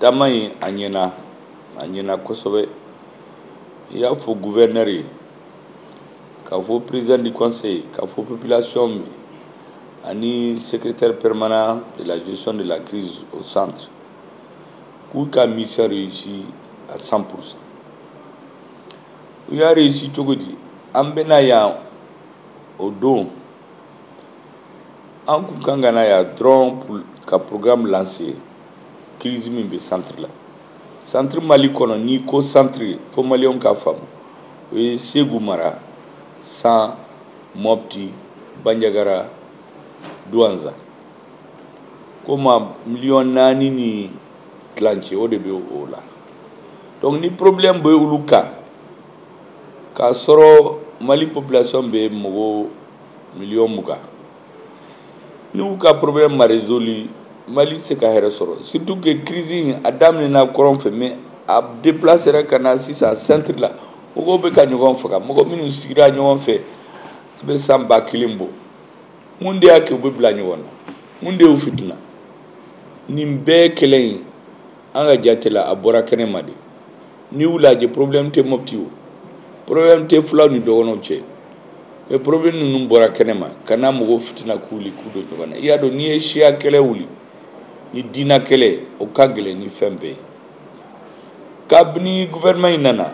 Taama in, a ɲɛna, a ɲɛna kosɛbɛ. I y'a fɔ gouverneur ye, k'a fɔ président du conseil, k'a fɔ population ani secrétaire permanent de la gestion de la crise au centre, k'u ka mission réussi à 100%. U y'a réussi cogo di? An bɛna yan o don, an kun kan ka na yan dɔrɔn ka programme lancer. Crise min bɛ centre la, centre Mali kɔnɔ, n'i ko centre, fo Maliyɛnw k'a faamu, o ye Segu mara, San, Mopti, Banjagara, Douentza, ko 4.5 miliyɔn, o de bɛ o la. Donc ni problème bɛ olu kan, k'a sɔrɔ Mali population bɛ mɔgɔ 20 miliyɔn, n'u ka problème ma résolu, Mali tɛ se ka hɛrɛ sɔrɔ. Surtout que crise in, a daminɛna kɔrɔn fɛ, mais a déplacera ka na sisan centre la. Mɔgɔw bɛ ka ɲɔgɔn faga, mɔgɔ minnu sigira ɲɔgɔn fɛ a bɛ san 1000 bɔ. Mun de y'a kɛ u bɛ bila ɲɔgɔn na? Mun de y'u fitina? Nin bɛɛ kɛlɛ in, an ka jate la, a bɔra kɛnɛ ma de. N'i y'u lajɛ, problème tɛ Mopti, o problème tɛ fulaw ni dɔgɔnɔw cɛ, mais problème ninnu bɔra kɛnɛ ma ka na mɔgɔw fitina, k'u wuli k'u don ɲɔgɔn na. I y'a dɔn, n'i ye siya kɛlɛ wuli ni diinɛ kɛlɛ, o ka gɛlɛn ni fɛn bɛɛ ye. Kabini gouvernement in nana,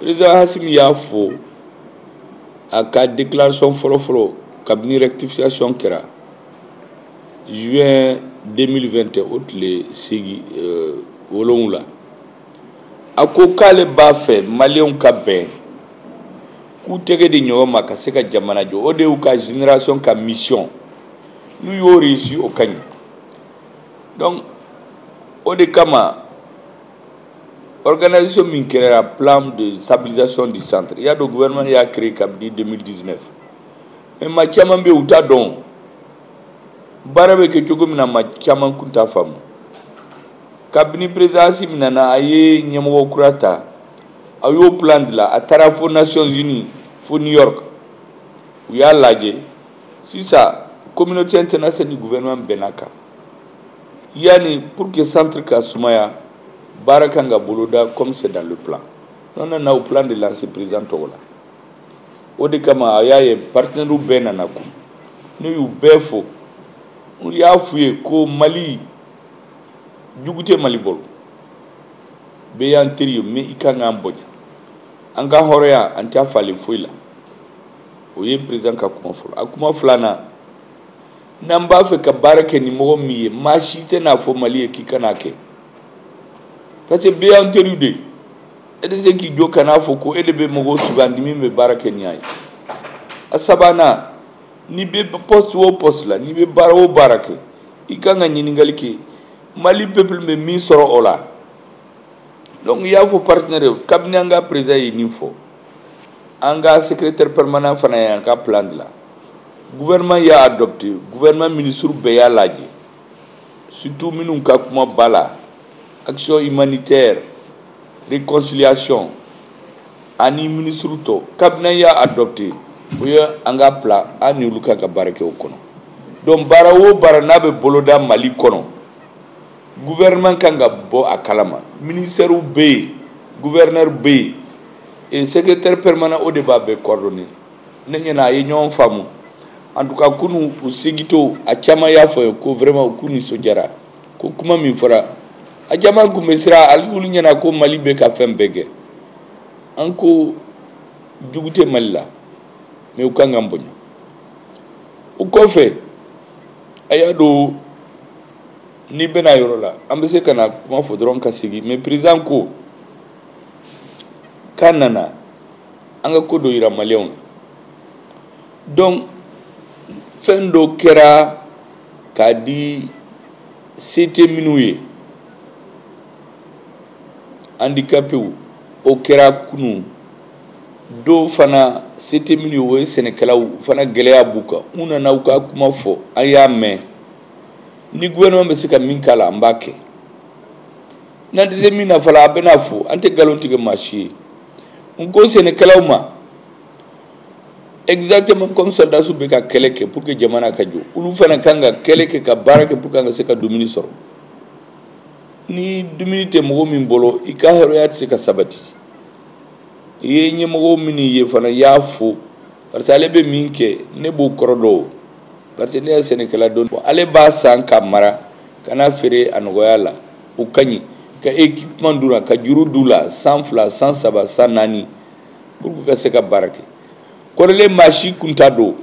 président Assimi y'a fɔ a ka déclaration fɔlɔ-fɔlɔ, kabini rectification kɛra juin 2021, o tile 8, 7, a ko k'ale b'a fɛ Maliyɛnw ka bɛn, k'u tɛgɛ di ɲɔgɔn ma ka se ka jamana jɔ. O de y'u ka génération ka mission. N'u y'o réussi, o ka ɲi. Donc o de kama, organisation min kɛra, plan de stabilisation du centre, i y'a dɔn, gouvernement y'a créé kabini 2019, mais maa caman bɛ yen, u t'a dɔn baara bɛ kɛ cogo min na. Maa caman kun t'a faamu. Kabini président Assimi nana, a ye ɲɛmɔgɔ kura ta, a y'o plan dilan, a taara fo Nations Unies, fo New York, u y'a lajɛ. Sisan communauté internationale ni gouvernement bɛnna kan, yanni pour que centre ka sumaya, baara kan ka boloda comme c'est dans le plan. N'o nana, o plan de lancer président tɔgɔ la. O de kama a y'a ye partenaires bɛɛ nana kun. Ne y'u bɛɛ fo, n y'a f'u ye ko Mali jugu tɛ Mali bolo, bɛɛ y'an teri ye, mais i kan k'an bonya, an ka hɔrɔnya, an t'a falen foyi la. O ye président ka kuma fɔlɔ. A kuma filanan, n'an b'a fɛ ka baara kɛ ni mɔgɔ min ye, maa si tɛ n'a fɔ Mali ye k'i kana kɛ, parce que bɛɛ y'an teriw de ye. E tɛ se k'i jɔ ka n'a fɔ ko e de bɛ mɔgɔw sugandi min bɛ baara kɛ ni a ye. A sabanan, n'i bɛ poste o poste la, n'i bɛ baara o baara kɛ, i kan ka ɲininkali kɛ Mali peuple bɛ min sɔrɔ o la. Donc i y'a fɔ partenaire ye, kabini an ka président ye nin fɔ, an ka secrétaire permanent fana ye an ka plan dilan, gouvernement y'a adopté, gouvernement ministre bɛɛ y'a lajɛ, surtout minnu ka kuma ba la, action humanitaire, réconciliation, ani ministre tɔ. Kabini an y'a adopté, o ye an ka plan, an ni olu kan ka baara kɛ o kɔnɔ. Donc baara o baara n'a bɛ boloda Mali kɔnɔ, gouvernement kan ka bɔ a kalama. Ministère bɛ yen, gouverneur bɛ yen et secrétaire permanent, o de b'a bɛɛ coordonner. Ne ɲɛna, a ye ɲɔgɔn faamu. En tout cas, kunu u segintɔ, a caman y'a fɔ ye ko vraiment k'u nisɔndiyara, ko kuma min fɔra, a caman kun bɛ siran hali olu ɲɛna ko Mali bɛ ka fɛn bɛɛ kɛ. An ko jugu tɛ Mali la, mais u kan k'an bonya. O kɔfɛ, a y'a dɔn, n'i bɛna yɔrɔ la, an bɛ se ka na kuma fɔ dɔrɔn ka segin, mais président ko k'a nana an ka ko dɔ yira Maliyɛnw na. Donc fɛn dɔ kɛra k'a di se tɛ minnu ye, handicapés, o kɛra kunun. Dɔw fana, se tɛ minnu ye, o ye sɛnɛkɛlaw fana, gɛlɛya b'u kan. U nana u ka kuma fɔ, an y'a mɛn. Ni gouvernement bɛ se ka min k'a la, an b'a kɛ. N'an tɛ se min na fana, a bɛna fɔ. An tɛ nkalon tigɛ maa si ye. N ko sɛnɛkɛlaw ma, exactement comme soldats bɛ ka kɛlɛ kɛ pour que jamana ka jɔ, olu fana kan ka kɛlɛ kɛ, ka baara kɛ pour que an ka se ka dumuni sɔrɔ. Ni dumuni tɛ mɔgɔ min bolo, i ka hɔrɔnya tɛ se ka sabati. I ye ɲɛmɔgɔ minnu ye fana, i y'a fo, parce que ale bɛ min kɛ, ne b'o kɔrɔ dɔn, parce que ne ye sɛnɛkɛla dɔn. Ale b'a san ka mara ka n'a feere a nɔgɔya la, o ka ɲi. Ka équipement d'u la, ka juru d'u la, 200, 300, 400, pour que ka se ka baara kɛ. Kɔrɔlen, maa si kun t'a dɔn.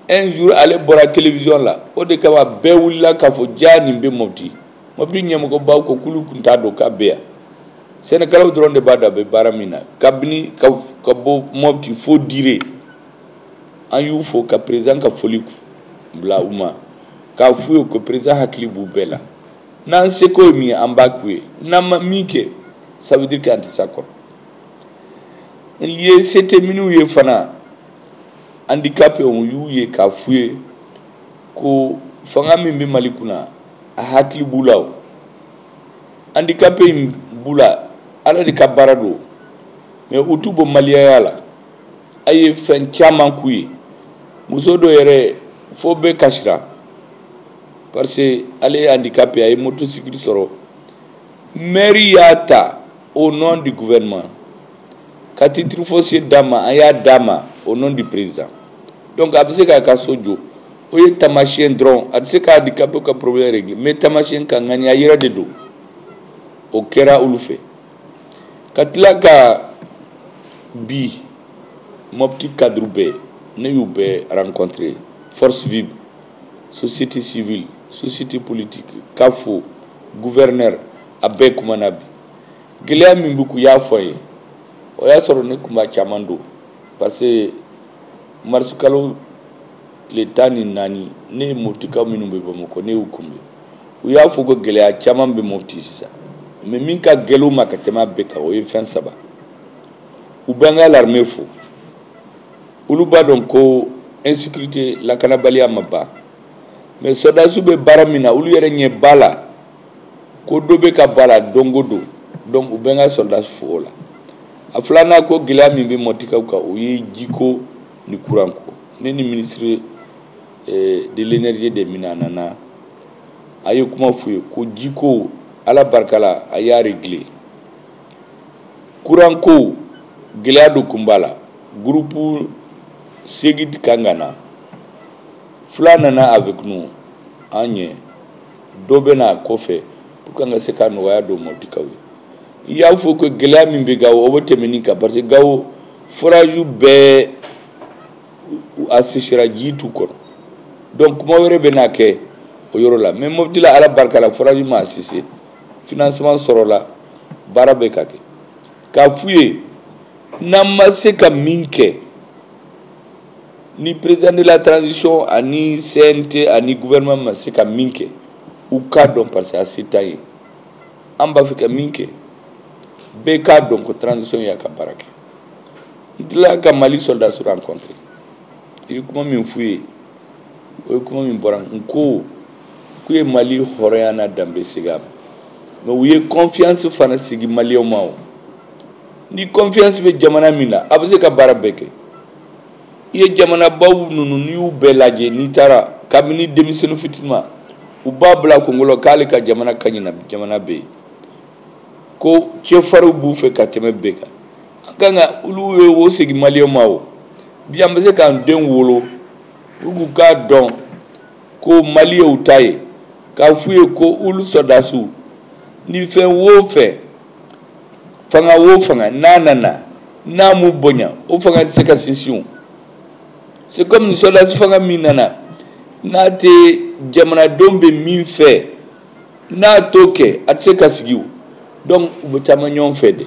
Un jour, ale bɔra télévision la, o de kama bɛɛ wulila k'a fɔ ja nin bɛ Mopti. Mopti ɲɛmɔgɔbaw ko k'olu kun t'a dɔn k'a bɛ yan. Sɛnɛkɛlaw dɔrɔn de b'a dɔn a bɛ baara min na. Kabini ka bɔ Mopti fo Dire, an y'u fo ka président ka foli bila u ma, k'a f'u ye ko président hakili b'u bɛɛ la. N'an seko ye min ye, an b'a k'u ye. N'an ma min kɛ, ça veut dire k'an tɛ s'a kɔrɔ. I ye se minnu ye fana, handicapé, u y'u ye k'a f'u ye ko fanga min bɛ Mali kunna, a hakili b'u la. O handicapé in b'u la, Ala de ka baara don, mais u t'u bɔ maliyaya la. A ye fɛn caman k'u ye. Muso dɔ yɛrɛ, fo bɛɛ kasira, parce que ale ye handicapé, a ye motocycle sɔrɔ. Maire y'a ta au nom du gouvernement ka titre foncier d'a ma, an y'a d'a ma au nom du président. Donc a bɛ se k'a ka so jɔ. O ye taamasiyɛn dɔrɔn, a tɛ se ka handicapé ka problème régler, mais taamasiyɛn ka ŋaniya yɛrɛ de don. O kɛra olu fɛ. Ka tila ka bi Mopti cadre bɛɛ, ne y'u bɛɛ rencontré: force vive, société civile, société politique, CAFO, gouverneur, a bɛɛ kumana bi. Gɛlɛya min bɛ k'u y'a fɔ a ye, o y'a sɔrɔ ne kun b'a caman don, parce que mars kalo tile 14, ne ye Moptikaw minnu bɛ Bamakɔ, ne y'u kunbɛn. U y'a fɔ ko gɛlɛya caman bɛ Mopti sisan, mais min ka gɛlɛn u ma ka tɛmɛ a bɛɛ kan, o ye fɛn saba. U bɛ an ka l'armée fo. Olu b'a dɔn ko insécurité, lakanabaliya ma ban, mais sɔrɔdasiw bɛ baara min na, olu yɛrɛ ɲɛ b'a la ko dɔ bɛ ka bɔ a la don o don. Donc u bɛ n ka sɔrɔdasi fo o la. A filanan, ko gɛlɛya min bɛ Mɔtikaw kan, o ye jiko ni kuranko. Ne ni ministre de l'Énergie des Mines, a nana, a ye kuma f'u ye ko jiko, Ala barika la, a y'a réglé. Kuranko gɛlɛya dɔ kun b'a la. Groupe 8 kan ka na, fila nana avec nous, an ɲɛ dɔ bɛ na kɔfɛ, pour que an ka se ka nɔgɔya don Mɔtikaw ye. I y'a fɔ ko gɛlɛya min bɛ Gawo, o bɛ tɛmɛ nin kan, parce que Gawo forage bɛɛ a sisira, ji t'u kɔnɔ. Donc kuma wɛrɛ bɛ na kɛ o yɔrɔ la. Mais Mopti la, Ala barika la, forage ma sise, financement sɔrɔla, baara bɛ ka kɛ. K'a f'u ye, n'an ma se ka min kɛ, ni président de la transition ani CNT ani gouvernement ma se ka min kɛ, u k'a dɔn, parce que a se t'an ye. An b'a fɛ ka min kɛ, bɛɛ k'a dɔn ko transition y'a ka baara kɛ. N tilala ka Mali soldats rencontré. I ye kuma min f'u ye, o ye kuma min bɔra n ko k'u ye Mali hɔrɔnya n'a danbe segin a ma, mais u ye confiance fana sigi maliyɛnw ma. O ni confiance bɛ jamana min na, a bɛ se ka baara bɛɛ kɛ. I ye jamanabaw ninnu, n'i y'u bɛɛ lajɛ, n'i taara kabini denmisɛnnin fitinin ma, u b'a bila kunkolo k'ale ka jamana ka ɲi na, jamana bɛ yen ko cɛfarinw b'u fɛ ka tɛmɛ bɛɛ kan. An kan ka olu ye o segin maliyɛnw ma. O bi, an bɛ se k'an den wolo pour k'u k'a dɔn ko Mali y'u ta ye, k'a f'u ye ko olu sɔrɔdasiw ni fɛn wo fɛn, fanga wo fanga n'a nana, n'a m'u bonya, o fanga tɛ se ka sinsin. O c'est comme ni sɔrɔdasi fanga min nana, n'a tɛ jamanadenw bɛ min fɛ, n'a t'o kɛ, a tɛ se ka sigi. O donc u bɛ taama ɲɔgɔn fɛ de.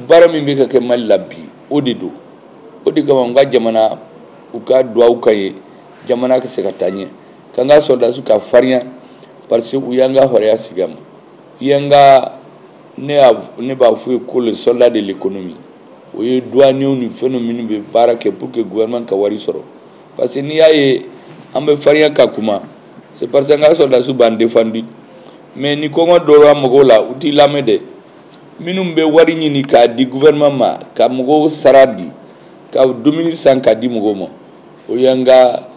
Baara min bɛ ka kɛ Mali la bi, o de don. O de kama n ka jamana, u ka duwawu ka ye jamana ka se ka taa ɲɛ, k'an ka sɔrɔdasiw ka farinya, parce que u y'an ka hɔrɔnya sigi a ma. U y'an ka, ne y'a ne b'a f'u ye ko le soldat de l'économie, o ye douaniers ni fɛn minnu bɛ baara kɛ pour que gouvernement ka wari sɔrɔ. Parce que n'i y'a ye an bɛ farinya ka kuma, c'est parce que an ka sɔrɔdasiw b'an défendu. Mais ni kɔngɔ dɔra mɔgɔw la, u t'i lamɛn dɛ. Minnu bɛ wari ɲini k'a di gouvernement ma, ka mɔgɔw sara di, ka dumuni san k'a di mɔgɔw ma, o y'an ka,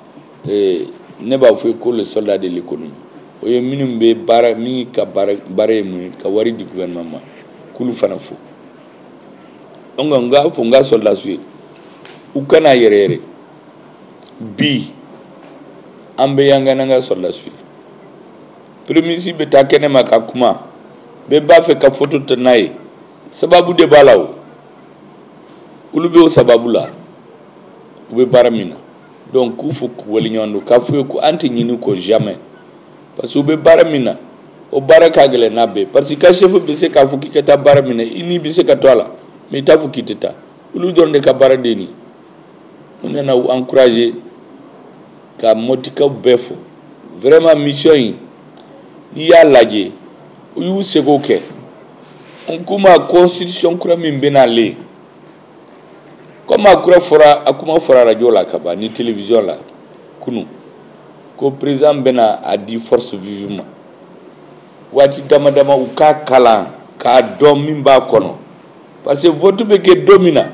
ne b'a fɔ ye ko le soldat de l'économie. O ye minnu bɛ baara, min ka baara ye mun ye, ka wari di gouvernement ma, k'olu fana fo. Donc n k'a fɔ n ka sɔrɔdasiw ye, u kana yɛrɛ yɛrɛ. Bi an bɛ yanga n'an ka sɔrɔdasiw ye. Premier ministre bɛ taa kɛnɛma ka kuma, bɛɛ b'a fɛ ka photo ta n'a ye. Sababu de b'a la o. Olu bɛ o sababu la, u bɛ baara min na. Donc k'u fo, k'u waleɲuman dɔn, k'a f'u ye ko an tɛ ɲinɛ ko jamais, parce que u bɛ baara min na, o baara ka gɛlɛn n'a bɛɛ, parce que ka chef bɛ se k'a fɔ k'i ka taa baara min na, i ni bɛ se ka to a la, mais i t'a fɔ k'i tɛ taa. Olu dɔrɔn de ka baara de ye nin ye. U nana u encourager, ka Mɔtikaw bɛɛ fo. Vraiment, mission in, n'i y'a lajɛ, u y'u seko kɛ. N kuma constitution kura min bɛ nalen, comme a kura fɔra, a kuma fɔra radio la ka ban ni télévision la kunu, ko président bɛna a di force vive ma waati dama dama, u k'a kalan k'a dɔn min b'a kɔnɔ, parce que vote bɛ kɛ don min na,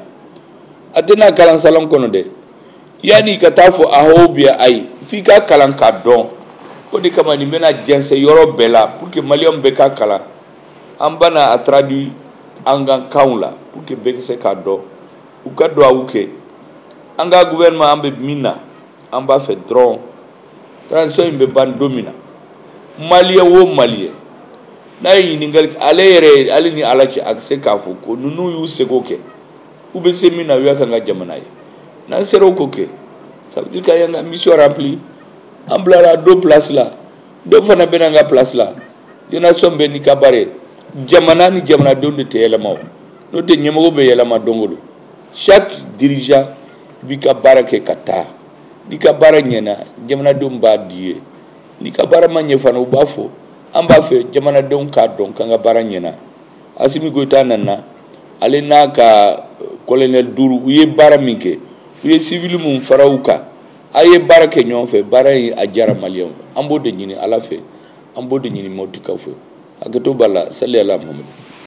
a tɛna kalan salon kɔnɔ dɛ. Yanni ka taa fɔ awɔ ou bien ayi, f'i ka kalan k'a dɔn. O de kama nin bɛna jɛnsɛn yɔrɔ bɛɛ la pour que maliyɛnw bɛɛ ka kalan. An bɛna a traduit an ka kanw la pour que bɛɛ ka se k'a dɔn. U ka duwawu kɛ an ka gouvernement. An bɛ min na, an b'a fɛ dɔrɔn transition in bɛ ban don min na, maliyɛn o maliyɛn n'a ye ɲininkali kɛ ale yɛrɛ, ale ni Ala cɛ, a bɛ se k'a fɔ ko ninnu y'u seko kɛ, u bɛ se min na, u y'a k'an ka jamana ye. N'an sera o ko kɛ, ça veut dire k'an y'an ka mission rempli. An bilara dɔ place la, dɔ fana bɛ n'an ka place la. Génération bɛɛ n'i ka baara ye. Jamana ni jamanadenw de tɛ yɛlɛma o, n'o tɛ ɲɛmɔgɔ bɛ yɛlɛma don o don. Chaque dirigeant b'i ka baara kɛ ka taa. N'i ka baara ɲɛna, jamanadenw b'a di ye. N'i ka baara ma ɲɛ fana, u b'a fɔ. An b'a fɛ jamanadenw k'a dɔn k'an ka baara ɲɛna. Asimi Goyita nana, ale n'a ka colonel duuru, u ye baara min kɛ, u ye civil mun fara u kan, a ye baara kɛ ɲɔgɔn fɛ. Baara in a diyara maliyɛnw ye. An b'o de ɲini Ala fɛ, an b'o de ɲini Mɔtikaw fɛ. Hakɛto b'a la. Sali ala Muhamadu.